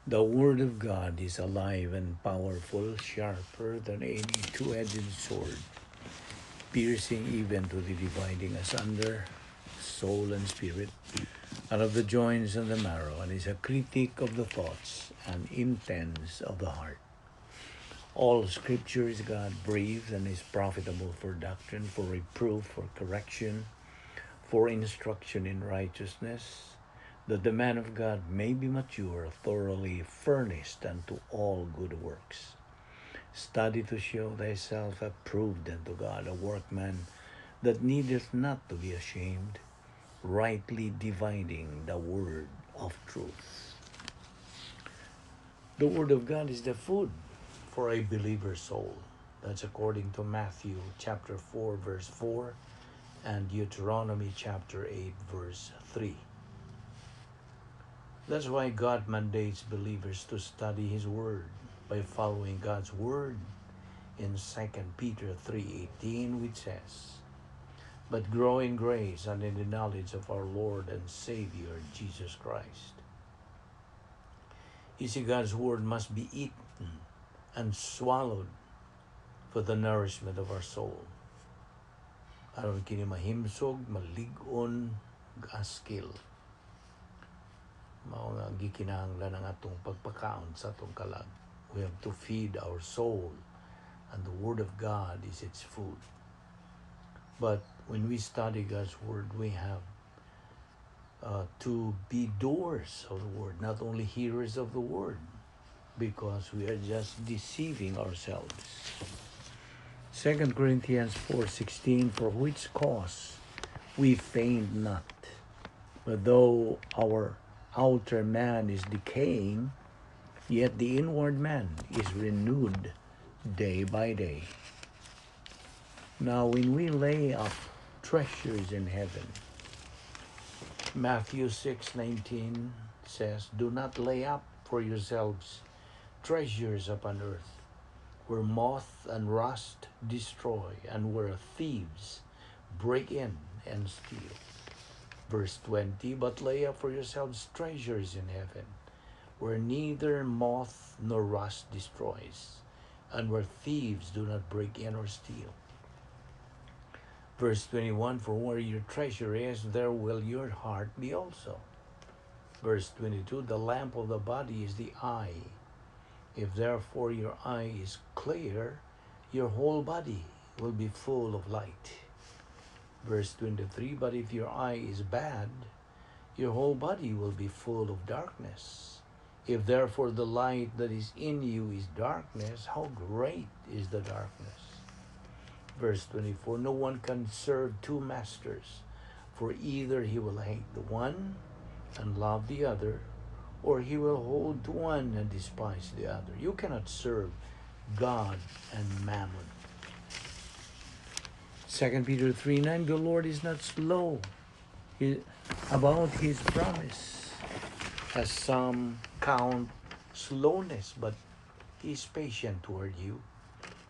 The Word of God is alive and powerful, sharper than any two-edged sword, piercing even to the dividing asunder soul and spirit, and of the joints and the marrow, and is a critic of the thoughts and intents of the heart. All Scripture is God breathed and is profitable for doctrine, for reproof, for correction, for instruction in righteousness, that the man of God may be mature, thoroughly furnished unto all good works. Study to show thyself approved unto God, a workman that needeth not to be ashamed, rightly dividing the word of truth. The Word of God is the food for a believer's soul. That's according to Matthew chapter 4 verse 4 and Deuteronomy chapter 8 verse 3. That's why God mandates believers to study His Word by following God's Word in 2 Peter 3:18, which says, "But grow in grace and in the knowledge of our Lord and Savior Jesus Christ." You see, God's Word must be eaten and swallowed for the nourishment of our soul. Aron kini mahimsog, malig-on, askil. Mao nga gikinahanglan ang atong pagpakaon sa atong kalag. We have to feed our soul, and the Word of God is its food. But when we study God's Word, we have to be doers of the Word, not only hearers of the Word, because we are just deceiving ourselves. 2 Corinthians 4:16, "For which cause we faint not, but though our outer man is decaying, yet the inward man is renewed day by day." Now, when we lay up treasures in heaven, Matthew 6:19 says, "Do not lay up for yourselves treasures upon earth, where moth and rust destroy, and where thieves break in and steal." Verse 20, "But lay up for yourselves treasures in heaven, where neither moth nor rust destroys, and where thieves do not break in or steal." Verse 21, "For where your treasure is, there will your heart be also." Verse 22, "The lamp of the body is the eye. If therefore your eye is clear, your whole body will be full of light." Verse 23, "But if your eye is bad, your whole body will be full of darkness. If therefore the light that is in you is darkness, how great is the darkness?" Verse 24, "No one can serve two masters, for either he will hate the one and love the other, or he will hold to one and despise the other. You cannot serve God and mammon." 2 Peter 3:9, "The Lord is not slow about his promise, as some count slowness, but he is patient toward you,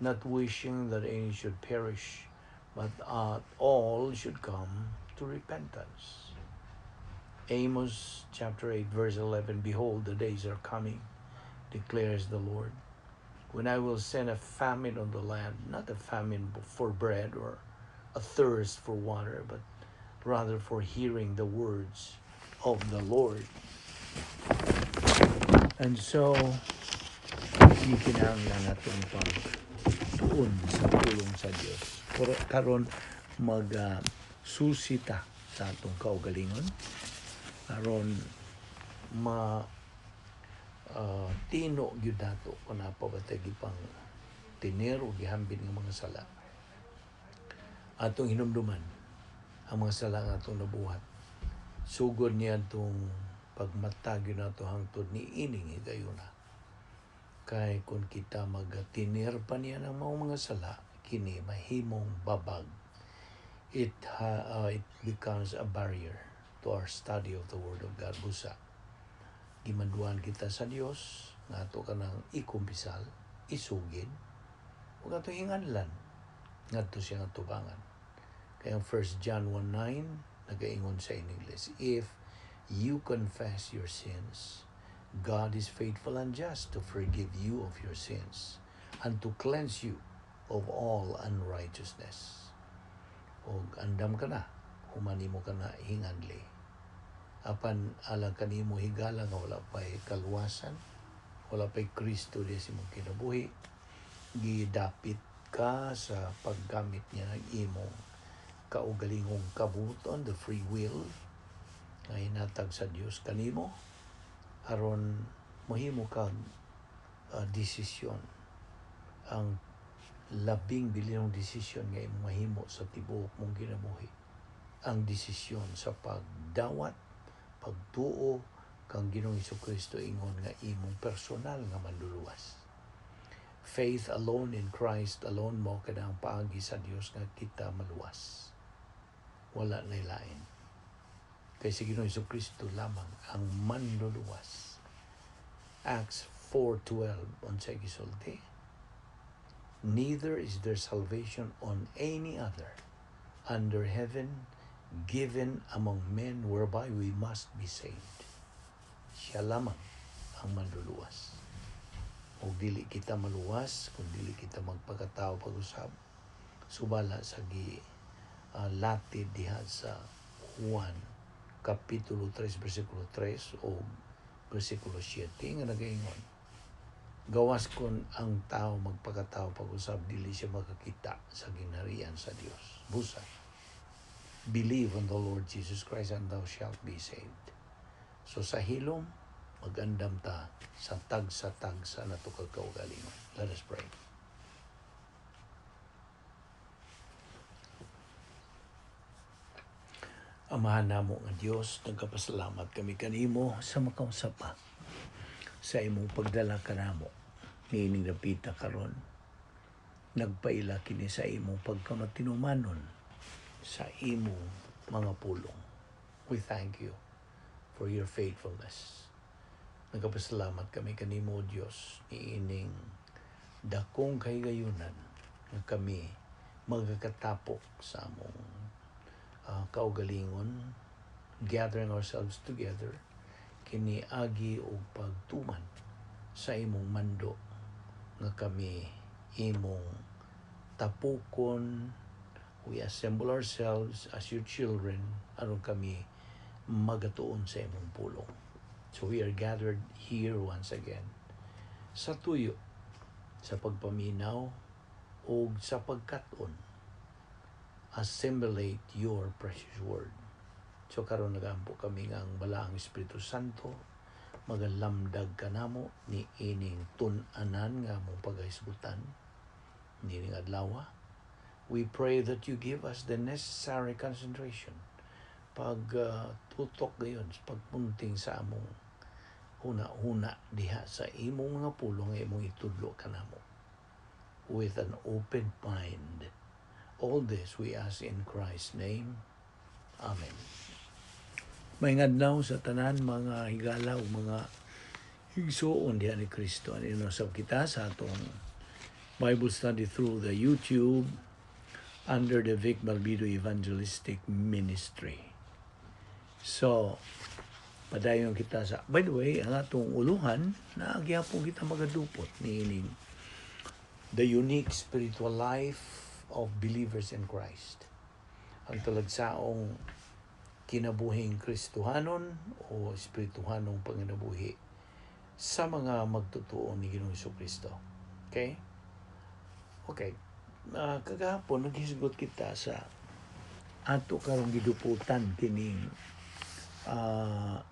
not wishing that any should perish, but all should come to repentance." Amos chapter 8 verse 11, "Behold, the days are coming, declares the Lord, when I will send a famine on the land, not a famine for bread or a thirst for water, but rather for hearing the words of the Lord." And so, gikinahanglan natong pagtuon sa pulong sa Dios. Pero karon mag susi ta sa atong kaugalingon aron ma tino gyud nato kung naa pa ba tay gipang tinir o gihambin nga mga sala. Atong hinumduman ang mga sala nga atong nabuhat. Sugod niya atong pagmata gyud nato hangtod ni ining higayuna. Kay kung kita magatinir pa niya ng mga sala, kini mahimong babag. It becomes a barrier to our study of the Word of God. Busa, gimanduan kita sa Dios nga ato kanang ikumpisal, isugid, ug ato hinganlan ngadto siya nga tubangan. Kaya ang 1 John 1:9 nagaingon sa in English, "If you confess your sins, God is faithful and just to forgive you of your sins and to cleanse you of all unrighteousness. Og andam ka na, human nimo ka na hinganli. Apan alang kanimo, higala, nga wala pa'y kaluwasan, wala pa'y Kristo di sa imong kinabuhi, gidapit ka sa paggamit niya ng imong kaugalingong kabuton, the free will nga hinatag sa Dios kanimo aron mohimo kag desisyon, ang labing bilinong desisyon nga imong mahimo sa tibuok mong kinabuhi, ang desisyon sa pagdawat, pagtuo kang Ginoong Kristo ingon nga imong personal nga manluluwas. Faith alone in Christ alone mo kana ang paagi sa Dios nga kita maluwas. Wala na lain. Kay si Ginoong Kristo lamang ang manluluwas. Acts 4:12, unsay gisulti? "Neither is there salvation on any other under heaven given among men whereby we must be saved." Siya lamang ang manluluwas. O dili kita maluwas kung dili kita magpakatao pag-usab. Subala sa gi latid diha sa Juan Kapitulo 3 versikulo 3 o versikulo 7 nga nagaingon, gawas kon ang tao magpakatao pag-usab, dili siya makakita sa ginharian sa Dios. Busa, believe on the Lord Jesus Christ and thou shalt be saved. So sa hilom, magandam ta sa tagsa-tagsa nato kaugalingon. Let us pray. Amahan namo nga Dios, nagkapasalamat kami kanimo sa makausap pa sa imong pagdala kanamo niining dapita karon. Nagpaila kini sa imong pagkamatinumanon sa imong mga pulong. We thank you for your faithfulness. Nagpasalamat kami kanimo, Dios, niining dakong kahigayunan nga kami magkatapok sa among kaugalingon, gathering ourselves together kini agi og pagtuman sa imong mando nga kami imong tapukon. We assemble ourselves as your children aron kami magatuon sa imong pulong. So we are gathered here once again sa tuyo sa pagpaminaw ug sa pagkat-on, assimilate your precious word. So karon nagampo kami nga ang Balaang Espiritu Santo magalamdag kanamo ni ining tun-anan nga among paghisgutan nining adlaw. We pray that you give us the necessary concentration, pag tutok gayon, pagpunting sa among huna-huna diha sa imong mga pulong nga imong itudlo kanamo with an open mind. All this we ask in Christ's name. Amen. Maayong adlaw sa tanan, mga higala ug mga higsuon diha ni Kristo. Ano usab kita sa atong Bible study through the YouTube under the Vic Balbido Evangelistic Ministry. So, padayon kita sa... By the way, ang atong uluhan, na gyapon kita magadupot niining the unique spiritual life of believers in Christ. Ang talagsaong kinabuhing Kristohanon o espirituhanong panginabuhi sa mga magtotoo ni Ginoong Kristo. Okay? Okay. Kagahapon naghisgot kita sa ato karong giduputan kining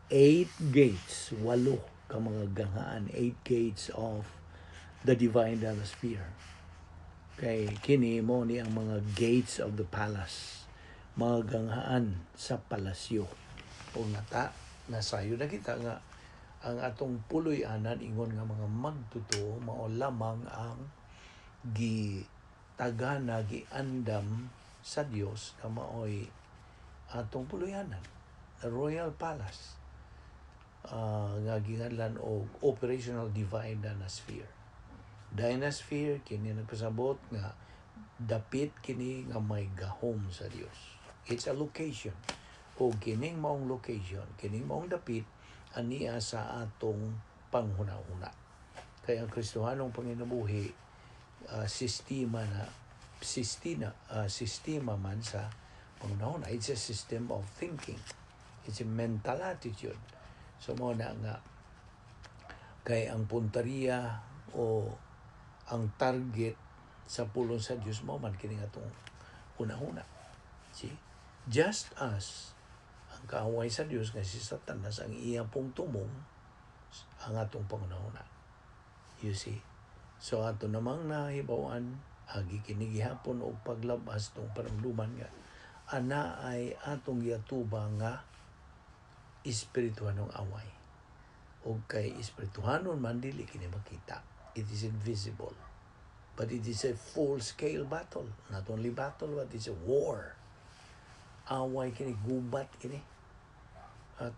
eight gates, walo ka mga ganghaan, eight gates of the divine sphere. Kay kini mo ni ang mga gates of the palace, mga ganghaan sa palasyo. O nata, nasayo na kita nga ang atong puloy-anan ingon nga mga magtotoo mao lamang ang gitagana, giandam sa Dios nga maoy atong puloy-anan, the Royal Palace, nga ginganlan og operational divine dynasphere. Dynasphere kini nagpasabot nga dapit kini nga may gahom sa Dios. It's a location. O kining maong location, kining maong dapit ania sa atong panghuna-huna. Kaya ang Kristohanong panginabuhi, sistema man sa panghuna-huna. It's a system of thinking. It's a mental attitude. So mao na nga kay ang punteriya o ang target sa pulong sa Dios mao man kini atong hunahuna. See? Just as ang kaaway sa Dios nga si Satanas, ang iya pong tumong ang atong panghunahuna. You see? So ato namang nahibaw-an agi kini gihapon og paglabas tong panumduman nga ana ay atong giatubang nga espirituhanong away. Og kay espirituhanon man, dili kini makita. It is invisible. But it is a full-scale battle. Not only battle, but it's a war. Away kini, gubat kini.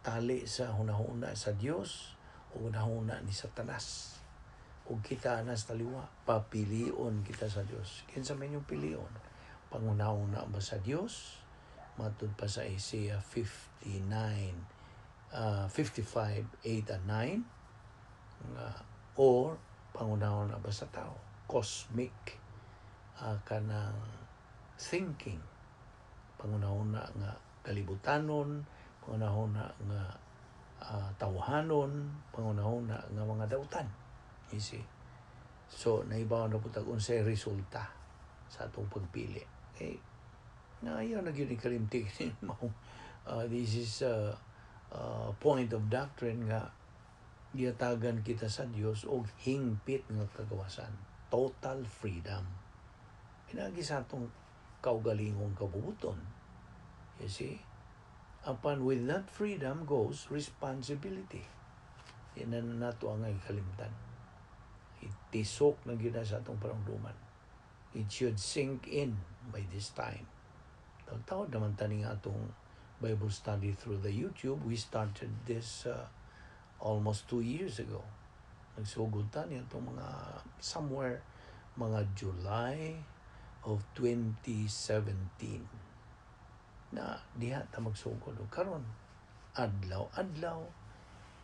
Tali sa hunahuna sa Dios o hunahuna ni Satanas. Ug kita anas taliwa, papilion kita sa Dios. Kinsa man inyong pilion? Panghunahuna ba sa Dios? Matud pa sa Isaiah 59, 55, 8 and 9, nga, or panghunahuna ba sa tao? Cosmic kanang thinking, panghunahuna nga kalibutanon, panghunahuna nga tawhanon, panghunahuna nga mga dautan. You see? So naibaw na po tag unsay resulta sa atong pagpili. Okay, na ayaw na gyud kalimti mo. This is a point of doctrine nga gihatagan kita sa Dios og hingpit nga kagawasan, total freedom pinagi sa atong kaugalingong kabubuton. You see? Apan with that freedom goes responsibility. Yan na nato ang kalimtan. Itisok na gyud sa atong panumduman. It should sink in by this time. Tawad naman tani nga atong Bible study through the YouTube. We started this almost 2 years ago. Nagsugod ta ni atong mga somewhere mga July of 2017 na diha ta magsugod. Og karon, adlaw adlaw,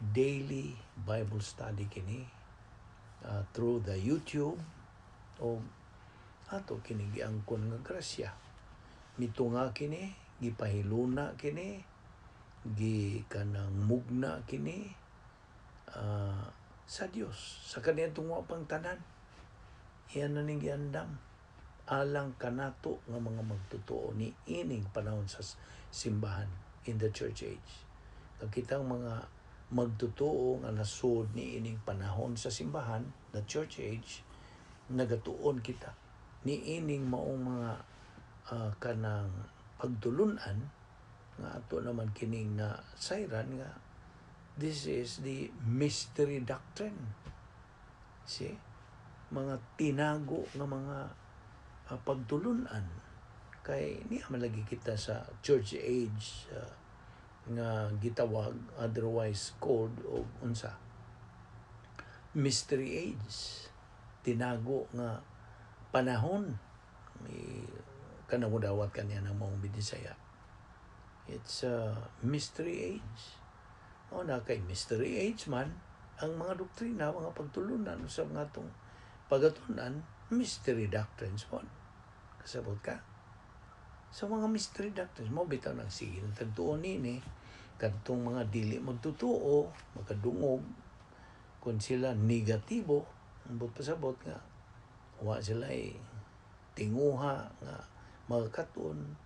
daily Bible study kini through the YouTube o ato kini giangkon nga grasya. Mitunga kini, gipahiluna kini, gi kanang mugna kini sa Dios sa kaniadtong wa pang tanan. Iyan na ning giandam alang kanato nga mga magtotoo ni ining panahon sa simbahan, in the church age. Kag kitang mga magtotoo nga nasud ni ining panahon sa simbahan, the church age, nagatuon kita ni ining maong mga kanang pagtulunan nga ato naman kining na sayran nga this is the mystery doctrine. See? Mga tinago nga mga pagtulunan kay niya man lagi kita sa church age nga gitawag, otherwise called og unsa, mystery age, tinago nga panahon. May kanang dawat kaniya ng maong Binisaya. It's a mystery age. O na kay mystery age man ang mga doktrina, mga pagtulunan sa mga atong pagatunan, mystery doctrines po. Kasabot ka? Sa mga mystery doctrines mo bitaw nang sige ng tagtuon nini kadtong mga dili magtotoo, makadungog kung sila negatibo, ambot pasabot nga wa sila ay tinguha nga magkaton,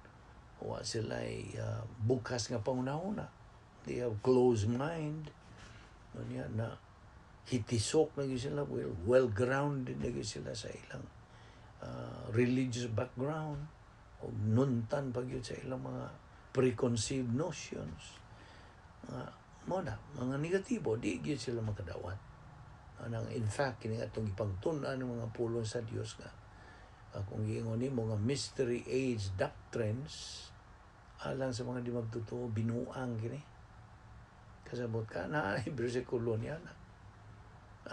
wa sila ay bukas nga pangunahuna. They have closed mind. Unya na hitisok na gyud sila, well grounded na gyud sila sa ilang religious background o nuntan pa gyud sa ilang mga preconceived notions. Mga mo na mga negatibo, di gyud sila makadawat. Anang in fact kini atong gipangtun-an ng mga pulong sa Dios nga kung giingon nimo nga mystery age doctrines, alang sa mga di magtotoo, binuang kini. Kasabot ka na bersikulo niya na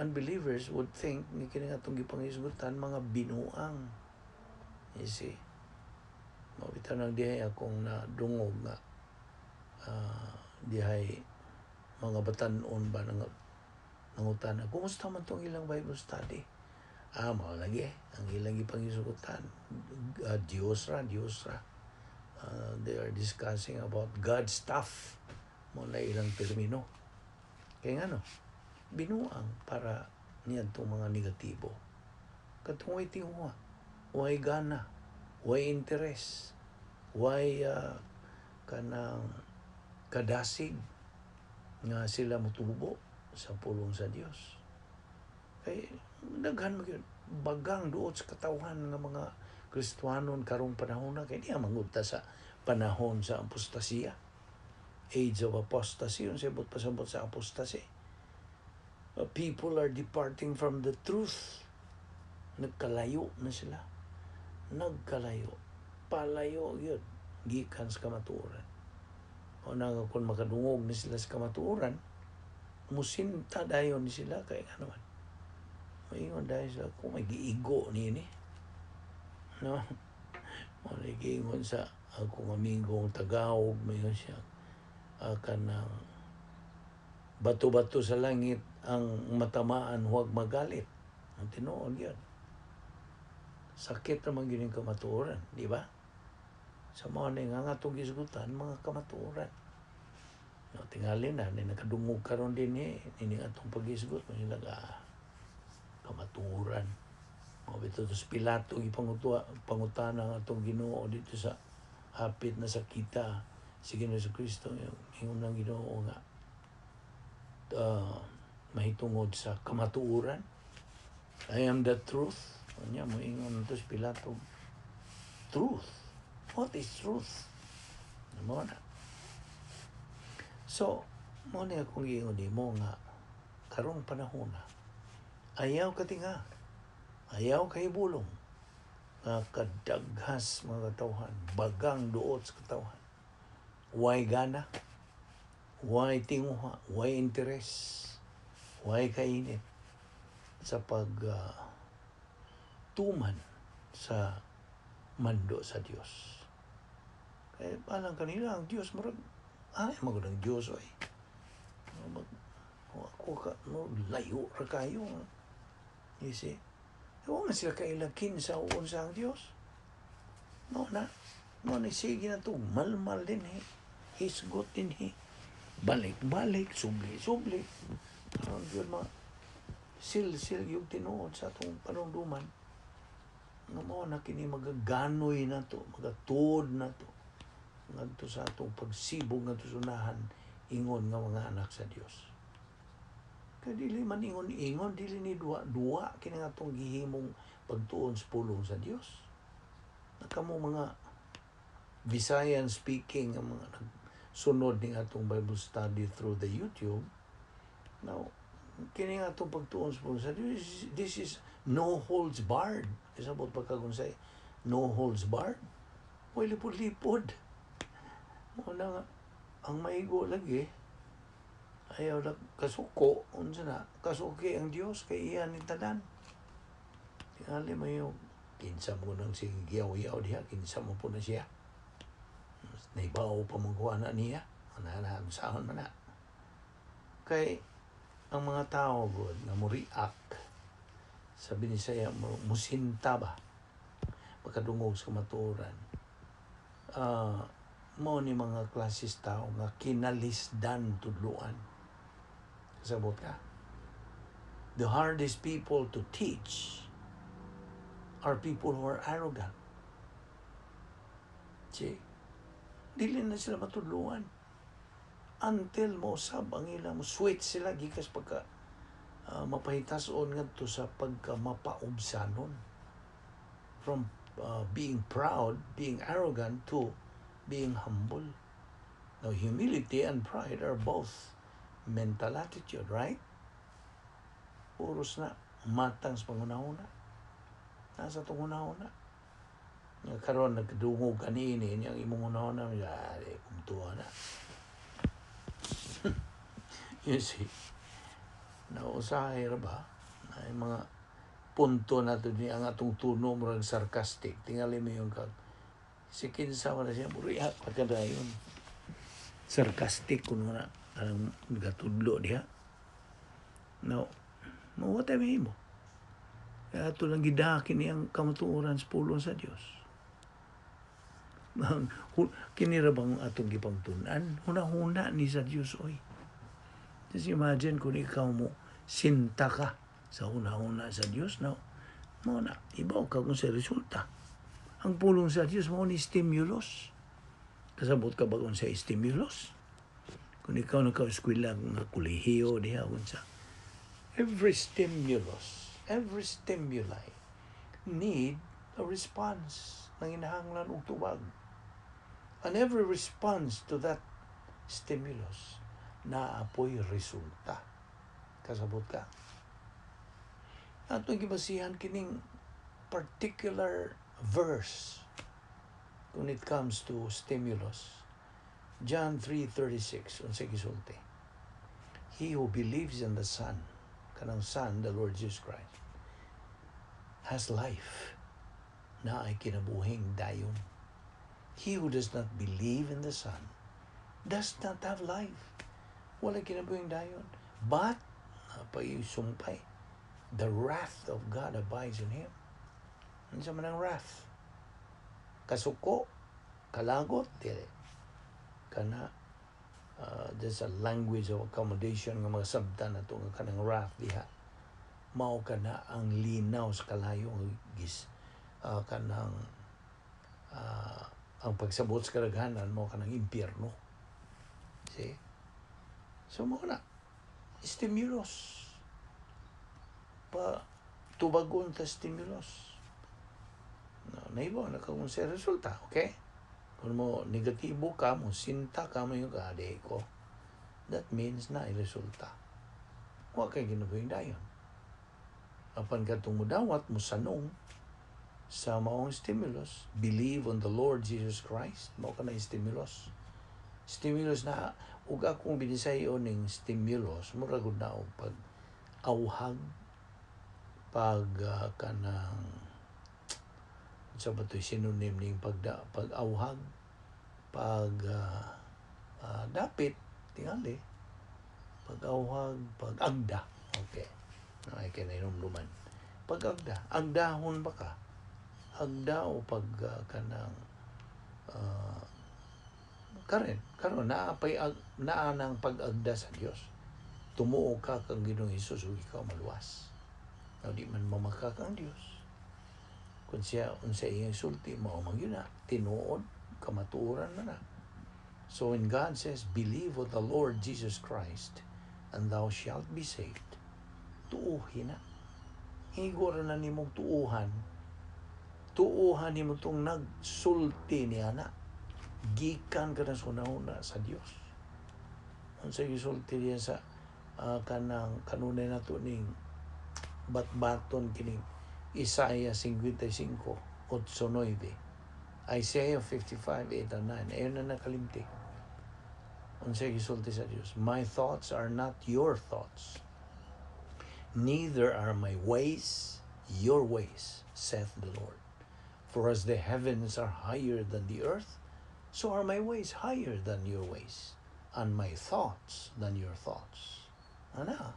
unbelievers would think ni kini nga atong gipanghisgutan mga binuang. You see? Mao bitaw nang dihay akong nadungog nga dihay Mga batanon ba nang nangutana, "Kumusta man tong ilang Bible study?" Ah, mao lagi ang ilang gipangisugutan, Diyos ra, Diyos ra. They are discussing about God stuff. Mao na ilang termino. Kaya nga no, binuang para niadtong mga negatibo. Katong way tinguha, way gana, way interest, way kanang kadasig nga sila motubo sa pulong sa Dios. Kay daghan man gyud bagang duot sa katawhan nga mga Kristohanon karong panahon na, kay diha mangud ta sa panahon sa apostasiya. Age of apostasy, unsay buot pasabot sa apostasy? People are departing from the truth. Nagkalayo na sila. Nagkalayo. Palayo yun. Gikan sa kamatuoran. O na nga kung makadungog ni sila sa kamatuoran, musinta dayon ni sila, kay nga naman. Maingon dayon sila kung may giigo ni. No? Mo na giingon sa akong amigong Tagahog, mayon siya, kanang bato-bato sa langit ang matamaan, huwag magalit. Ang tinuod yun. Sakit naman yun yung kamatuoran, di ba? Sa mga nga nga itong gisgutan, mga kamatuoran. No, tingali na, ni nakadungog karon din eh, ini atong pagisgot, mo sila ka, kamatuoran. Mga bito to Pilato, gipangutua, pangutana ang atong Ginoo dito sa hapit na sakita si Ginoo sa Kristo, ingon ng Ginoo nga mahitungod sa kamatuoran. "I am the truth." Unya mo ingon to si Pilato, "Truth? What is truth?" Mo na. So, mo ni akong giingon nimo nga karong panahon na ayaw katinga, ayaw kahibulong nga kadaghas mga katawhan, bagang duot sa katawhan. Way gana, way tinguha, way interes, way kainit sa pag tuman sa mando sa Dios. Kaya alang kanila ang Dios murag ay magud ang Dios ay. Mag ako ka no, layo ra kayo. You see? Wa man sila kaila kinsa o unsa ang Dios. No na. Mo na sige na to malmal din eh. Hisgot din eh. Balik-balik, subli-subli. Aron gyud mga sil-sil yung tinuod sa atong panumduman. Nga mao na kini magaganoy na to, magatuod na to ngadto sa atong pagsibog ngadto sa unahan ingon nga mga anak sa Dios. Kay dili man ingon-ingon, dili ni duwa-duwa kini nga atong gihimong pagtuon sa pulong sa Dios. Nakamo mga Visayan speaking ang mga nagsunod ning atong Bible study through the YouTube. Now, kini nga atong pagtuon sa pulong sa Dios, this is no holds barred. Kasabot pagkagunsay, no holds barred. Way lipod-lipod. Mo na nga, ang maigo lagi, ayaw lang kasuko, unsa na, kasuki ang Dios kay iya ni tanan. Tingali mo yung, kinsa mo nang sige giyaw-yaw diha, kinsa mo po na siya. Naibaw pa mong kuha na niya, ana saan man na. Kay, ang mga tao god nga mo react sa Binisaya mo, musinta ba pagkadungog sa kamatuoran, mao ni mga klases tao nga kinalisdan tudluan. Kasabot ka? The hardest people to teach are people who are arrogant. See? Dili na sila matudluan until mo usab ang ilang mo switch sila gikas pagka mapahitason ngadto sa pagka mapaubsanon, from being proud, being arrogant, to being humble. Now, humility and pride are both mental attitude, right? Puros na matang sa pangunahuna. Nasa itong hunahuna. Nga karon nagdungog kanini niyang imong hunahuna, ah, kumtuwa na. You see? Nausahay ra ba? Na yung mga punto na to ni ang atong tuno murag sarcastic. Tingali mo yung kag si kinsa man na siya muriak pagkadayon. Sarcastic kuno na. Anong gatudlo diha. Now, mo what ay mo? Kaya ato lang gidakin niyang kamatuoran sa pulong sa Dios. Kini ra bang atong gipangtun-an? Huna-huna ni sa Dios, oy. Just imagine kung ikaw mo sinta ka sa huna-huna sa Dios, no? Mao na, ibaw ka kung sa resulta. Ang pulong sa Dios mao ni stimulus. Kasabot ka ba kung sa stimulus? Kung ikaw naka-eskwela nga kolehiyo diha kung sa every stimulus, every stimuli need a response nanginahanglan og tubag. And every response to that stimulus naapoy resulta. Kasabot ka? Atong gibasihan kining particular verse when it comes to stimulus. John 3:36, unsay gisulti? He who believes in the Son, kanang Son, the Lord Jesus Christ, has life, naay kinabuhing dayon. He who does not believe in the Son does not have life. Wala kinabuhing dayon. But, napay sumpay, the wrath of God abides in him. Ano sa man ang wrath? Kasuko, kalagot, dili. Kana, there's a language of accommodation nga mga sabta na to nga kanang wrath diha. Mao kana ang linaw sa kalayo gis kanang ang pagsabot sa kadaghanan mao kanang impyerno. See? So mao na stimulus. Pa tubagon ta stimulus. No, naibaw na kung sa resulta, okay? Kung mo negatibo ka, mo sinta ka, mo yung ka, ko. That means na resulta. Wa kay kinabuhing dayon. Apan katong mudawat, mo sanong sa maong stimulus, believe on the Lord Jesus Christ, mao ka na stimulus. Stimulus na, ug akong binisayo ning stimulus, mura gud na og pag awhag, pag kanang sa ba to'y synonym ning pagda, pag-awhag, pag dapit, tingali, pag-awhag, pag-agda. Okay. Ay, kay nahinumduman. Pag-agda. Agdahon ba ka? Agda o pag kanang karen, karon naa pay ag, naa nang pag-agda sa Dios. Tumuo ka kang Ginoong Hesus ug ikaw maluwas. Now, di man mamakak ang Dios. Kung siya unsa iyang sulti, mao man gyud na tinuod, kamatuoran man na. So when God says, "Believe on the Lord Jesus Christ and thou shalt be saved," tuuhin na. Higo ra na nimong tuuhan. Tuuhan nimo tong nagsulti niya na. Gikan ka na sa una sa Dios. Unsa gisulti niya sa kanang kanunay nato ning batbaton kining Isaiah 55, 8, 9. Isaiah 55, 8 and 9. Ayun na nakalimti. Unsay gisulti sa Dios? "My thoughts are not your thoughts, neither are my ways your ways, saith the Lord. For as the heavens are higher than the earth, so are my ways higher than your ways, and my thoughts than your thoughts." Ana,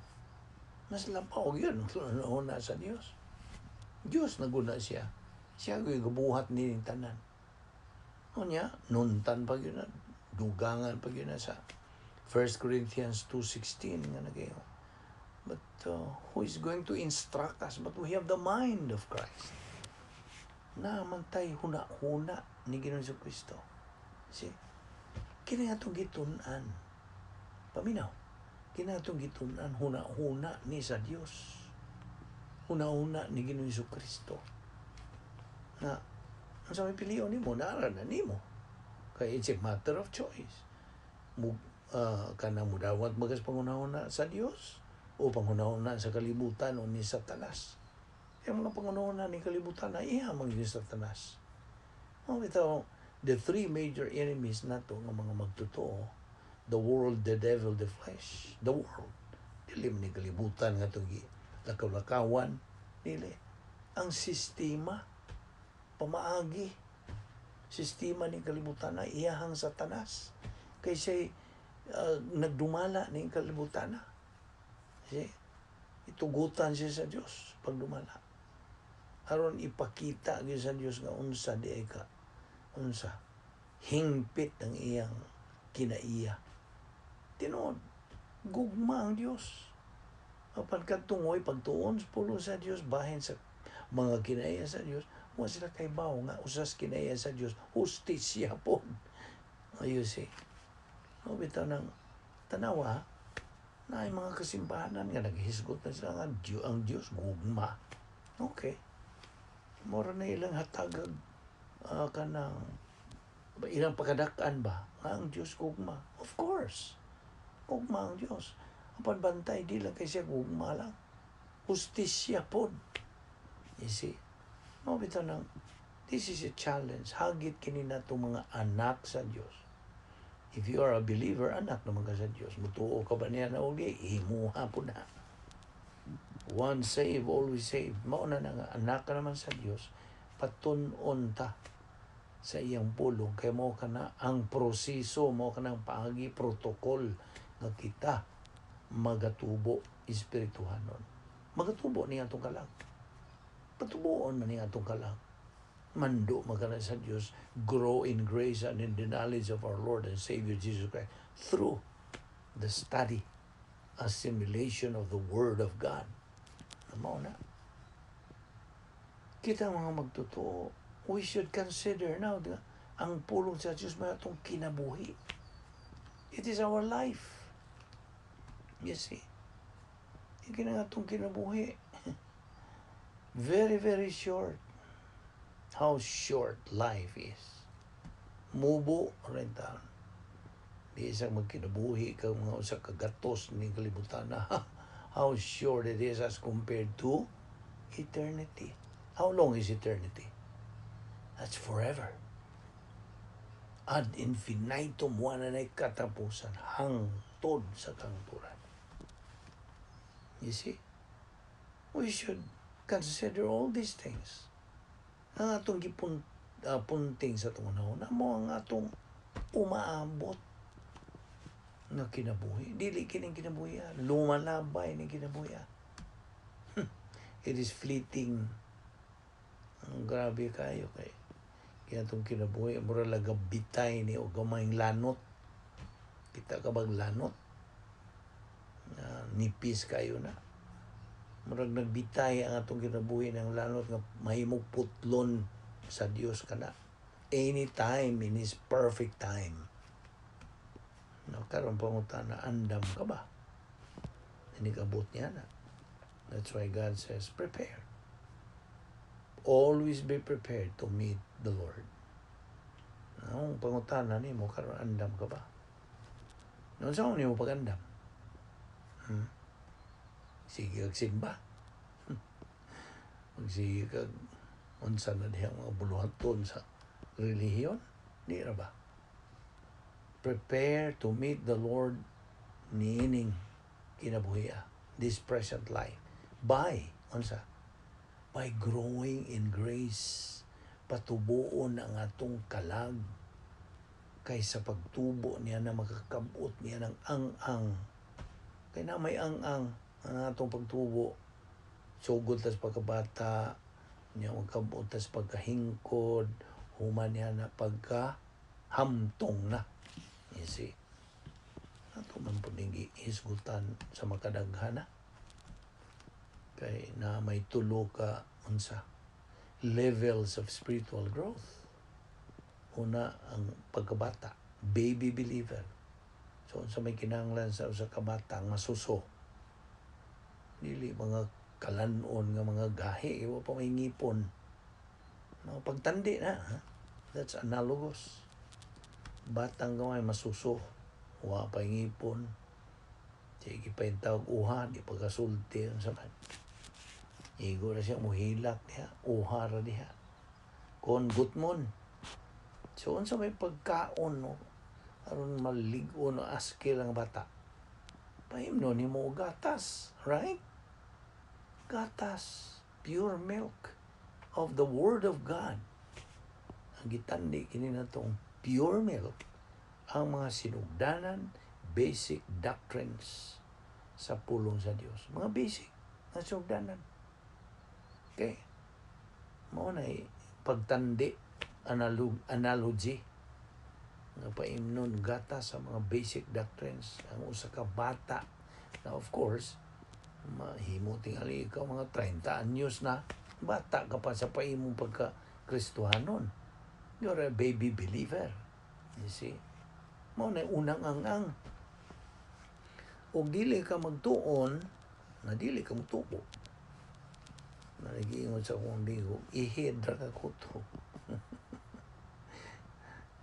mas lapaw yun una sa Dios. Dios naguna siya. Siya yung gabuhat ni tanan. Unya, nuntan pa yun na, dugangan pa yun na sa 1 Corinthians 2:16 nga nagayo. But who is going to instruct us? But we have the mind of Christ. Na man tay huna-huna ni Ginoong Kristo. See? Kini atong gitun-an. Paminaw. Kini atong gitun-an, huna-huna ni sa Dios. Huna-huna ni Ginoong Kristo. Na ang sa may pilion nimo, naara na nimo. Kay it's a matter of choice. Mo kanang mudawat bagas pangunahuna sa Dios o pangunahuna sa kalibutan o ni Satanas. Yung mga pangunahuna ni kalibutan na iya man ni Satanas. Mao bitaw the three major enemies nato nga mga magtotoo: the world, the devil, the flesh. The world. Dili man ni kalibutan nga itong lakaw-lakawan. Dili. Ang sistema, pamaagi, sistema ni kalibutan na iyahang Satanas. Kay siya Nagdumala ning kalibutan na. See? Itugutan siya sa Dios pagdumala. Aron ipakita gyud sa Dios nga unsa di ay ka unsa hingpit ang iyang kinaiya. Tinuod, gugma ang Dios. Apan kadtungoy pagtuon sa pulong sa Dios bahin sa mga kinaiya sa Dios, wa sila kaybaw nga usas kinaiya sa Dios, hustisya pod. You see? O bitaw ng tanawa, na ay mga kasimbahanan nga naghisgot na sila nga ang Dios gugma. Okay. Mora na ilang hatagag kanang ilang pakadak-an ba nga ang Dios gugma. Of course. Gugma ang Dios. Apan bantay, di lang kay siya gugma lang. Hustisya pod. You see? Mao bitaw nang this is a challenge. Hagit kini nato mga anak sa Dios. If you are a believer, anak naman ka sa Dios. Mutuo ka ba niya na uli? Imuha po na. Once saved, always saved. Mao na nga anak ka naman sa Dios. Patun-on ta sa iyang pulong kay mo ka na ang proseso, mo ka ng paagi, protocol nga kita magatubo espirituhanon. Magatubo ni atong kalag. Patubuon man ni atong kalag. Mando magana sa Dios, grow in grace and in the knowledge of our Lord and Savior Jesus Christ through the study, assimilation of the Word of God. Mao na. Kita mga magtotoo, we should consider now, di ba, ang pulong sa Diyos may atong kinabuhi. It is our life. You see? Yung nga atong kinabuhi. Very, very short. How short life is. Mubo rin taon. Bisag magkinabuhi ka mga usa ka gatos ni kalibutan na, how short it is as compared to eternity. How long is eternity? That's forever. Ad infinitum, wala na katapusan hangtod sa kangturan. You see? We should consider all these things. Ang atong punting sa atong unahon, mo ang atong umaabot nga kinabuhi. Dili kining kinabuhi, ah. Lumalabay ning kinabuhi, ah. It is fleeting. Ang grabe kayo kay kaya itong kinabuhi, mura lang bitay ni o gamayng lanot. Kita ka bag lanot? Na nipis kayo na. Murag nagbitay ang atong kinabuhi ng lanot nga mahimong putlon sa Dios kana. Anytime in His perfect time. No, karon pangutana, andam ka ba? Inikabot niya na. That's why God says, "Prepare. Always be prepared to meet the Lord." Ang pangutana nimo karon, andam ka ba? No, sa nimo pagandam? Sige kag simba. Magsige kag unsa na diha mga buluhaton sa relihiyon? Di ra ba? Prepare to meet the Lord niining kinabuhi, this present life. By, unsa? By growing in grace. Patubuon ang atong kalag kay sa pagtubo niya na makakabot niya ng ang-ang. Kay na may ang-ang ang atong pagtubo. Sugod tas pagkabata, niya magkabot tas pagkahingkod, human niya na pagka hamtong na. You see? Ato man po ning hisgutan sa makadaghan na. Kay na may tulo ka unsa levels of spiritual growth. Una, ang pagkabata, baby believer. So unsa may kinahanglan sa usa ka bata ang masuso? Dili mga kalanon nga mga gahi, wa pa may ngipon. No, pagtandi na, ha? That's analogous. Batang gamay masuso, wa pa ngipon. Sige pa yung tawag uha, di pa kasulti unsa man. Igo na siya muhilak diha, uha ra diha. Kon gutmon. So unsa may pagkaon, no, aron malig-on o askil ang bata? Pahimno nimo og gatas, right? Gatas, pure milk of the Word of God. Ang gitandi kini natong pure milk ang mga sinugdanan, basic doctrines sa pulong sa Dios. Mga basic nga sugdanan. Okay. Mao na pagtandi analogy nga paimnon gata sa mga basic doctrines ang usa ka bata na, of course, mahimo tingali ikaw mga 30 anyos na, bata ka pa sa paimong pagka Kristohanon. You're a baby believer, you see. Mao na unang ang-ang og dili ka magtuon na dili ka motubo na nagiingon sa akong amigo, ihid ra ka kuto.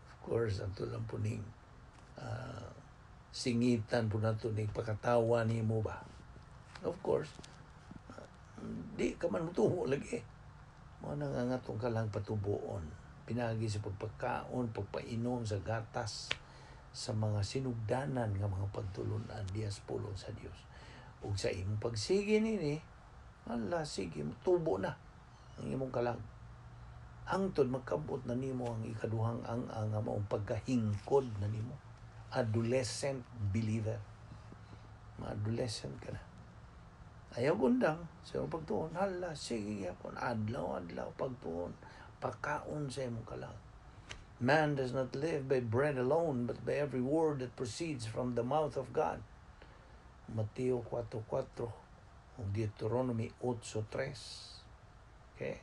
Of course, ato lang po ning singitan po nato ning pakatawa nimo ba. Of course, di ka man motubo lagi. Mao na nga atong kalang patubuon pinagi sa pagpakaon, pagpainom sa gatas sa mga sinugdanan nga mga pagtulunan diya sa pulong sa Dios. Ug sa imong pagsige nini, ala, sige, tubo na ang imong kalag hangtod magkabot na nimo ang ikaduhang ang nga maong pagkahingkod na nimo, adolescent believer. Ma-adolescent ka na. Ayaw gundang sa imong pagtuon. Hala, sige gyapon, adlaw adlaw pagtuon, pakaon sa imong kalag. Man does not live by bread alone, but by every word that proceeds from the mouth of God. Mateo 4.4 ug Deuteronomy 8.3. Okay?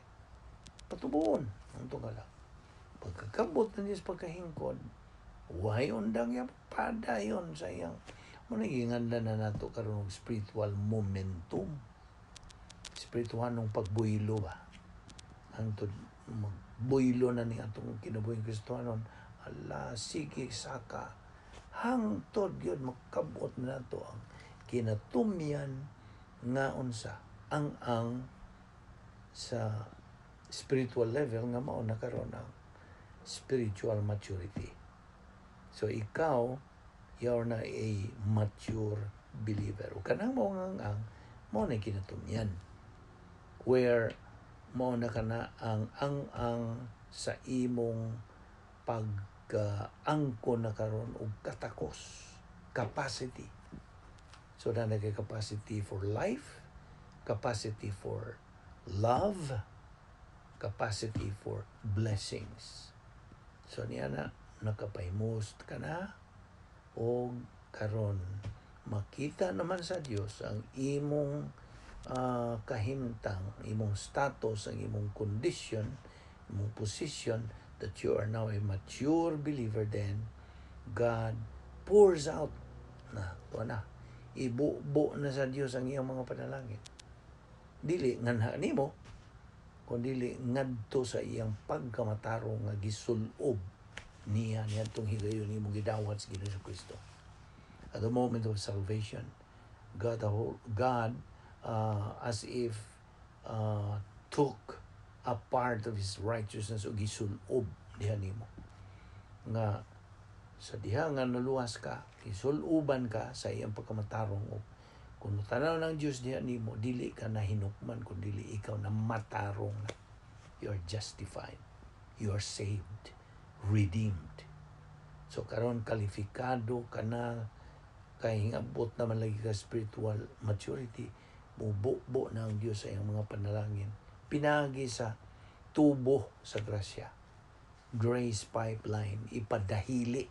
Patubuon ang kalag. Pagkakabot na niya sa pagkahingkod, way undang ya padayon sa iyang mo na na nato karon og spiritual momentum. Spiritual nung pagbuylo ba. Hangtod magbuylo na ni atong kinabuhing Kristohanon, ala, sige, saka hangtod gyud makabot na nato ang kinatumyan nga unsa ang sa spiritual level nga mao na karon ang spiritual maturity. So ikaw, you're na a mature believer. O kanang mao nga ang mao na kinatumyan. Where mao na kana ang sa imong pag-angko na karon og katakos, capacity. So na kay capacity for life, capacity for love, capacity for blessings. So niya na nakapahimust ka na o karon makita naman sa Dios ang imong kahimtang, imong status, ang imong condition, imong position, that you are now a mature believer, then God pours out na to na ibubo na sa Dios ang iyang mga panalangin. Dili nganha nimo, kundi ngadto sa iyang pagkamatarong nga gisulob niya niadtong higayon nimo gidawat sa Ginoo Kristo. At the moment of salvation, God, the whole, God as if took a part of His righteousness o gisulob diha nimo. Nga sa diha nga naluwas ka, gisuloban ka sa iyang pagkamatarong o kung tanaw ng Diyos diha nimo, dili ka na hinukman kun dili ikaw na matarong na. You are justified. You are saved. Redeemed. So karon kalifikado ka na kay hingabot naman lagi ka spiritual maturity, mububo na ang Diyos sa iyang mga panalangin. Pinagi sa tubo sa grasya. Grace pipeline, ipadahili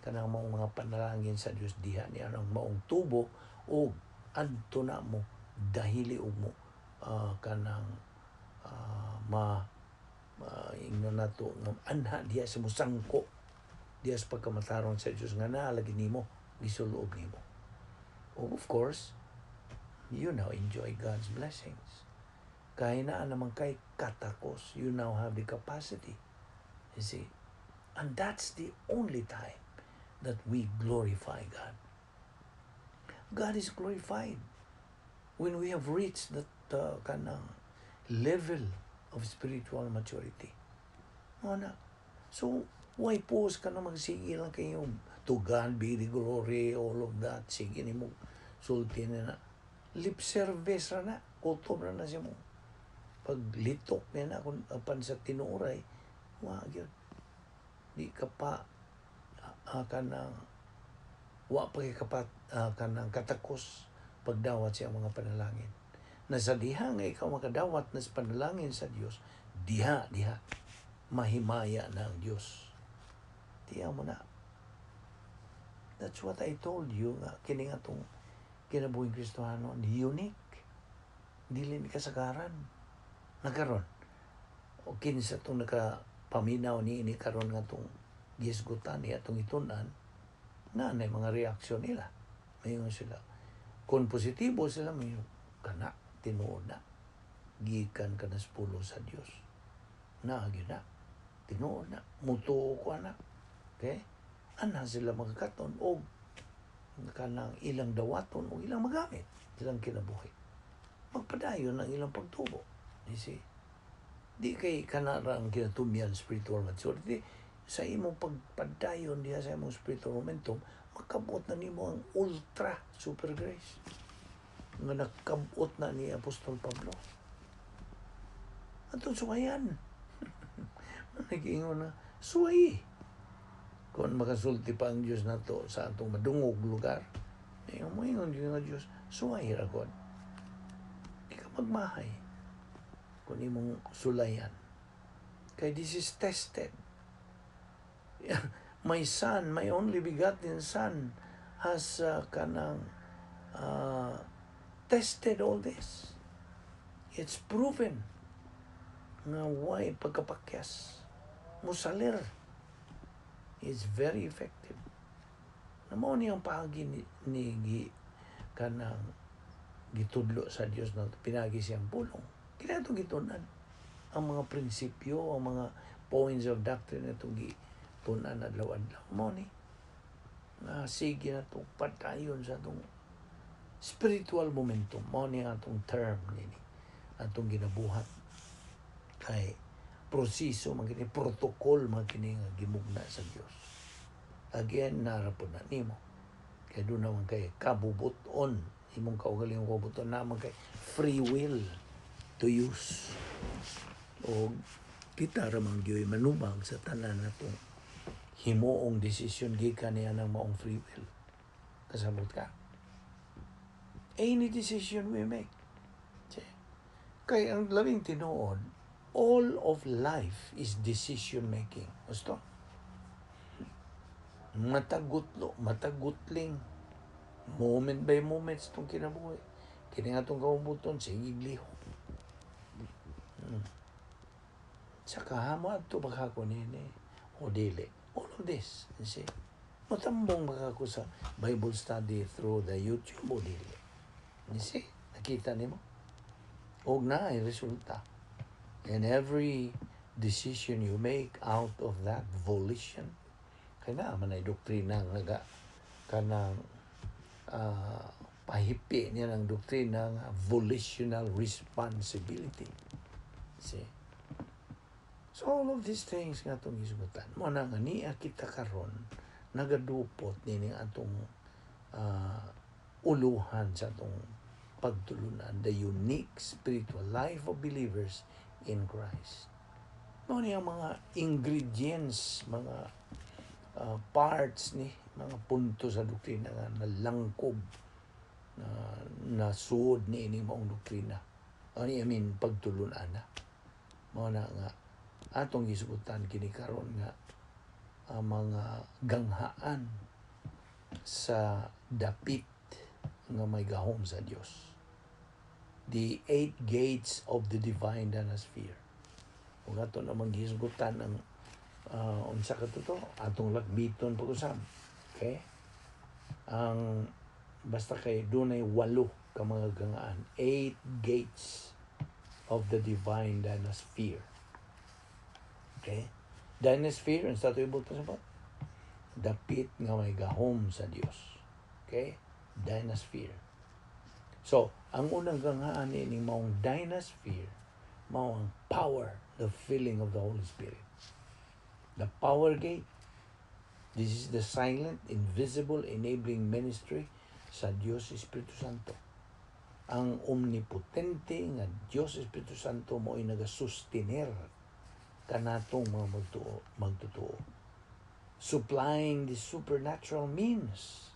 kanang maong mga panalangin sa Dios diha niya ang maong tubo o adto na mo dahili og mo kanang ma ingnon nato nga anha diha sa musangko diha sa pagkamatarong sa Dios nga naa lagi nimo, gisulob nimo. Of course, you now enjoy God's blessings. Kaya na naman kay katakos, you now have the capacity, you see. And that's the only time that we glorify God. God is glorified when we have reached that kanang level of spiritual maturity. Ano na? So, why pause ka na magsige lang kayo, "To God be the glory," all of that. Sige nimo, sulti na na. Lip service ra na. Kutob ra na siya mo. Paglitok niya na, kung apan sa tinuoray, wa gyud. Di ka pa kanang Wa pa kay kapat kanang katakos pagdawat sa mga panalangin. Na sa diha nga ikaw makadawat na sa panalangin sa Dios, diha diha mahimaya na ang Dios. Tiya mo na. That's what I told you nga kini nga atong kinabuhing Kristohano unique. Dili ni kasagaran. Nakaron. O kinsa tong nakapaminaw ni ini karon nga tong gisgutan ni atong itun-an na nay mga reaksyon nila. Mayon sila. Kung positibo sila, may kana, tinuod na. Gikan ka na sa pulo sa Dios. Na, na. Tinuod na. Mutuo ko na. Okay? Ana sila magkaton o kanang ilang dawaton o ilang magamit ilang kinabuhi. Magpadayon ang ilang pagtubo. You see? Di kay kanara ang kinatumyan spiritual maturity sa imong pagpadayon diha sa imong spiritual momentum, makabot na nimo ang ultra super grace nga nakabot na ni Apostol Pablo. Atong suwayan. Nag-ingon na, suwayi. Kung makasulti pa ang Diyos nato sa atong madungog lugar, ingon mo, ingon nga Diyos, suwayi ra god. Di ka magmahay kung imong sulayan. Kay this is tested. My son, my only begotten son, has kanang tested all this. It's proven nga why pagkapakyas musalir. It's very effective. Na mao ni ang paagi ni gi, kanang gitudlo sa Dios na pinagi siyang pulong. Kini atong gitun-an ang mga prinsipyo, ang mga points of doctrine na itong gitun-an adlaw-adlaw. Mao ni nga sige na itong padayon sa atong spiritual momentum. Mao ni ang atong term nini. Atong ginabuhat. Kay proseso man kini, protocol man kini nga gimugna sa Dios. Again, nara po na nimo. Kay doon naman kay kabubuton, imong kaugalingong kabubuton naman kay free will to use. O kita ra man gyud manubag sa tanan natong himuong desisyon gikan niya ng maong free will. Kasabot ka? Any decision we make. Kay ang labing tinuod, all of life is decision making. Gusto? Matagutlo, matagutling. Moment by moment sa itong kinabuhi. Kini nga itong kabubuton, sige lihok. Sa kahamo ato baka ko nini o dili. All of this, you see. Matambong baka ko sa Bible study through the YouTube o dili. You see? Nakita nimo? Og na ay resulta. And every decision you make out of that volition, kay na man ay doktrina nga naga kanang pahipi niya ng doktrina nga volitional responsibility. See? So all of these things nga itong hisgutan. Mo na nga niya kita karon nagadupot nining atong uluhan sa atong pagtulunan, the unique spiritual life of believers in Christ. Mao ni ang mga ingredients, mga parts ni mga punto sa doktrina nga nalangkob na nasuod ni ini maong doktrina. Ano, I mean, pagtulunan na. Mao na nga atong gisugutan kini karon nga ang mga ganghaan sa dapit nga may gahom sa Dios. The eight gates of the divine dynasphere. Ug ato namang gihisgutan ang unsa ka to, atong lakbiton pag-usab. Okay? Ang basta kay dunay walo ka mga gangaan, eight gates of the divine dynasphere. Okay? Dynasphere, ang sa ibot sa dapit nga may gahom sa Dios. Okay? Dynasphere. So, ang unang ganghaan ni maong dynasphere, mao ang power, the filling of the Holy Spirit. The power gate. This is the silent, invisible, enabling ministry sa Dios Espiritu Santo. Ang omnipotente nga Dios Espiritu Santo mo ay nagasustiner kanatong mga magtuo, magtotoo. Supplying the supernatural means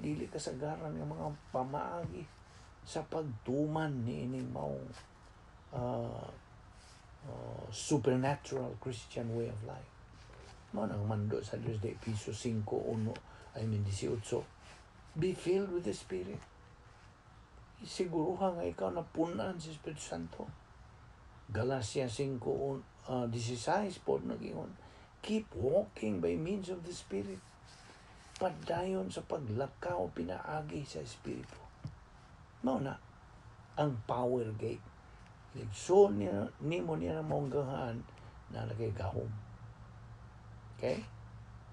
Dili kasagaran nga mga pamaagi sa pagtuman ni ining maong supernatural Christian way of life. Mao nang mando sa Diyos de Episo 5:1, I mean 18, be filled with the Spirit. Siguruha nga ikaw napunan sa Espiritu Santo. Galatia 5, 16 po nag-ingon, keep walking by means of the Spirit. Padayon sa paglakaw pinaagi sa Espiritu. Mao na ang power gate. Igsoon niya, nimo niya na maong ganghaan na kay gahom. Okay?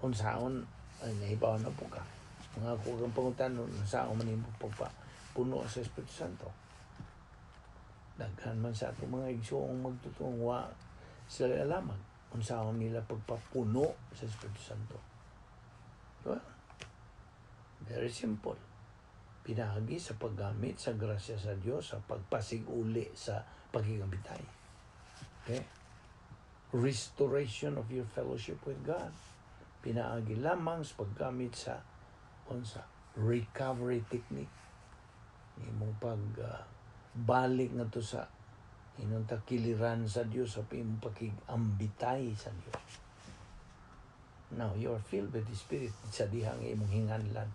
Unsaon ay nahibaw na po ka. Mga ako kang pangutan, unsaon man nimo pagpa puno sa Espiritu Santo. Daghan man sa atong mga igsoong magtutuong wa sila alamag unsaon nila pagpapuno sa Espiritu Santo. Well, very simple. Pinaagi sa paggamit sa grasya sa Dios sa pagpasig-uli sa pagkikabitay. Okay? Restoration of your fellowship with God. Pinaagi lamang sa paggamit sa unsa recovery technique. Imong pag balik ngadto sa inong kiliran sa Dios sa imong pakig-ambitay sa Dios. Now, you are filled with the Spirit sa dihang imong hinganlan,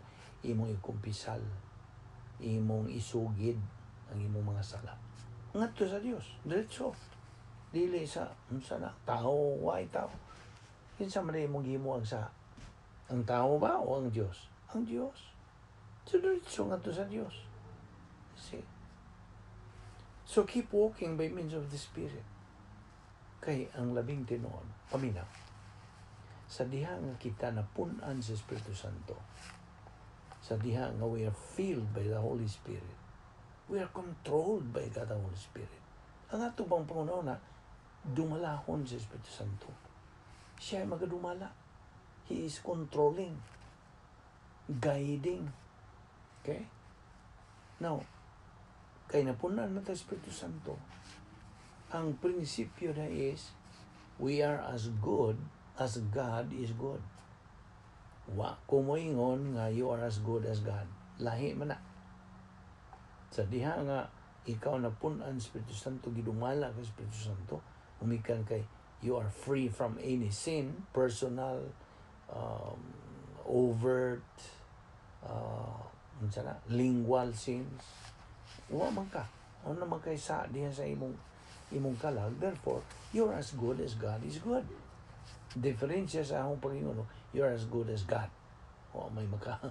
imong ikumpisal, imong isugid ang imong mga sala. Ngadto sa Dios, diretso. Dili sa unsa na tao, way tao. Kinsa man imong gihimo ang sa ang tao ba o ang Dios? Ang Dios. So diretso ngadto sa Dios. See? So keep walking by means of the Spirit. Kay ang labing tinuod, paminaw. Sa diha nga kita napun-an sa Espiritu Santo, sa diha nga we are filled by the Holy Spirit, we are controlled by God the Holy Spirit. Ang ato bang pangunaw na dumalahon sa Espiritu Santo. Siya ay magadumala. He is controlling, guiding. Okay? Now, kay napunan man ta Espiritu Santo, ang prinsipyo na is, we are as good as God is good. Wa ko moingon nga you are as good as God. Lahi man na. Sa diha nga ikaw napunan Espiritu Santo, gidumala ka Espiritu Santo, umikan kay you are free from any sin, personal, overt, unsa na, lingual sins. Wa man ka. Ano man kay sa diha sa imong kalag. Therefore, you're as good as God is good. Diferensya sa akong pag-ingon, you're as good as God. O may maka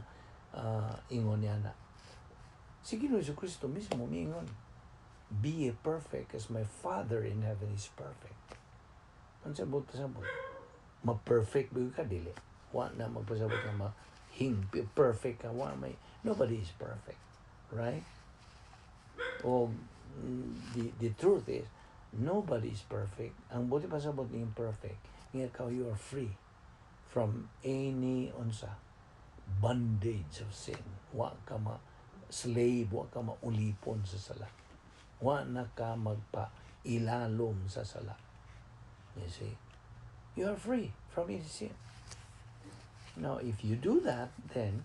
ingon niya na. Si Ginoo Kristo mismo miingon, "Be ye perfect as my Father in heaven is perfect." Unsa buot pasabot? Ma-perfect ba ka dili? Wa na magpasabot nga ma hing perfect ka, wa may, nobody is perfect. Right? O the truth is nobody is perfect. Ang buot pasabot ni imperfect, nga ikaw, you are free from any unsa bondage of sin. Wa ka ma slave, wa ka maulipon sa sala. Wa na ka magpa ilalom sa sala. You see? You are free from any sin. Now, if you do that, then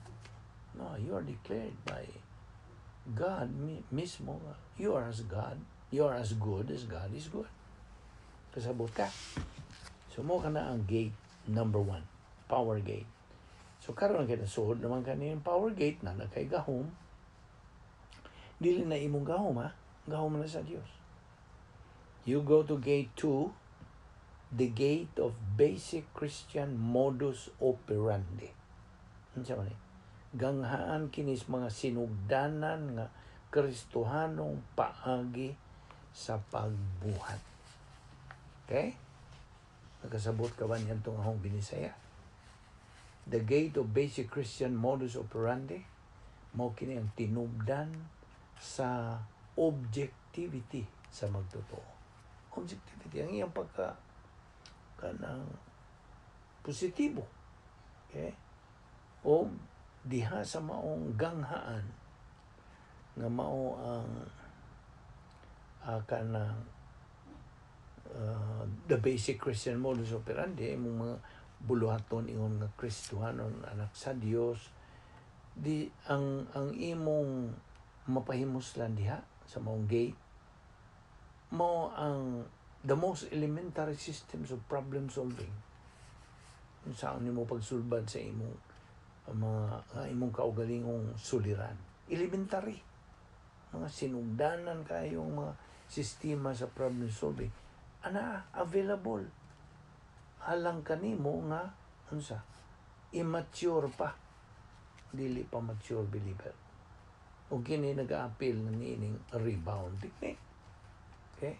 no, you are declared by God mismo. You are as God. You are as good as God is good. Kasabot ka. So, mao ka na ang gate number one. Power gate. So, karon kay nasuod naman kaning power gate na nakay gahom. Dili na imong gahom ha. Gahom na sa Dios. You go to gate 2, the gate of basic Christian modus operandi. Unsa man ni? Ganghaan kinis mga sinugdanan nga Kristohanong paagi sa pagbuhat. Okay? Nakasabot ka ba niyan itong akong binisaya? The gate of basic Christian modus operandi, mao kini ang tinubdan sa objectivity sa magtotoo. Objectivity, ang iyang pagka kanang positibo. Okay? O diha sa maong ganghaan nga mao ang kanang the basic Christian modus operandi, imong mga buluhaton ingon nga Kristohanon, anak sa Dios, Di ang imong mapahimuslan diha sa maong gate mao ang the most elementary systems of problem solving, unsaon nimo pagsulbad sa imong ang mga ang imong kaugalingong suliran. Elementary mga sinugdanan kayong mga sistema sa problem solving ana available, alang kanimo nga unsa, immature pa, dili pa mature believer. Ug kini nag-aapil na niining rebound technique. Okay,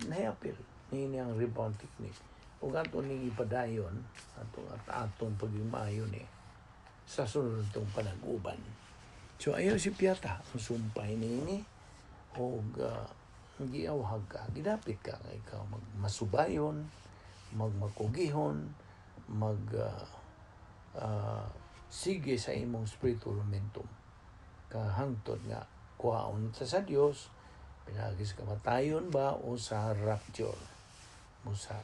naapil niini ang rebound technique ug ato ning ipadayon atong at atong paging maayo ni sa sunod tong panag-uban. So ayaw si Piata ang sumpay niini og giawhag ka, gidapit ka nga ikaw magmasubayon, magmakugihon, mag sige sa imong spiritual momentum kahangtod nga kuhaon ta sa Dios pinaagi sa kamatayon ba o sa rapture. Busa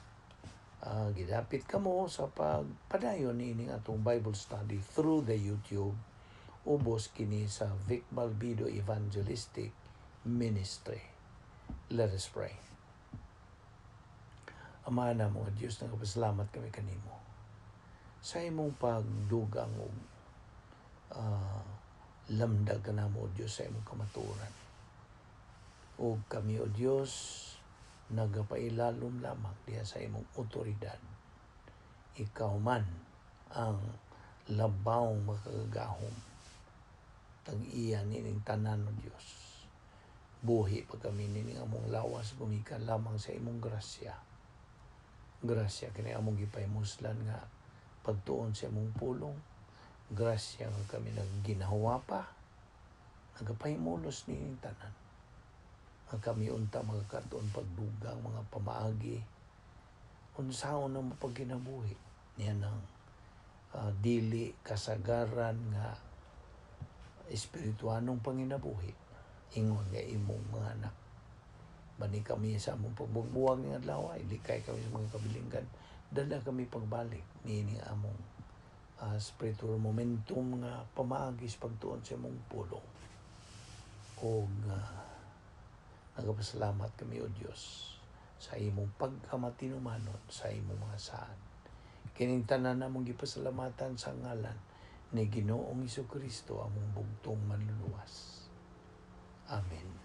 gidapit kamo sa pagpadayon niining atong Bible study through the YouTube, ubos kini sa Vic Balbido Evangelistic Ministry. Let us pray. Ama namo nga Dios, nagapasalamat kami kanimo sa imong pagdugang og lamdag kanamo, O Dios, sa imong kamatuoran. Ug kami, O Dios, nagapailalom lamang diha sa imong otoridad. Ikaw man ang labawng makagagahom. Tag-iya nining tanan, O Dios. Buhi pa kami nining among lawas gumikan lamang sa imong grasya. Grasya kini among gipahimuslan nga pagtuon sa imong pulong. Grasya nga kami nagginawa pa. Nagapahimulos nining tanan. Ang kami unta makakatuon pagdugang mga pamaagi unsaon ang mapagkinabuhi niya ng dili kasagaran nga espirituanong panginabuhi ingon nga imong mga anak. Bani kami sa among pagbuwag ng adlaw, ilikay kami sa mga kabilinggan, dala kami pagbalik niini among spiritual momentum nga pamaagi sa pagtuon sa imong pulong. Og nagapasalamat kami, O Dios, sa imong pagkamatinumanon sa imong mga saad. Kining tanan namong gipasalamatan sa ngalan ni Ginoong Kristo, among bugtong Manluluwas. Amen.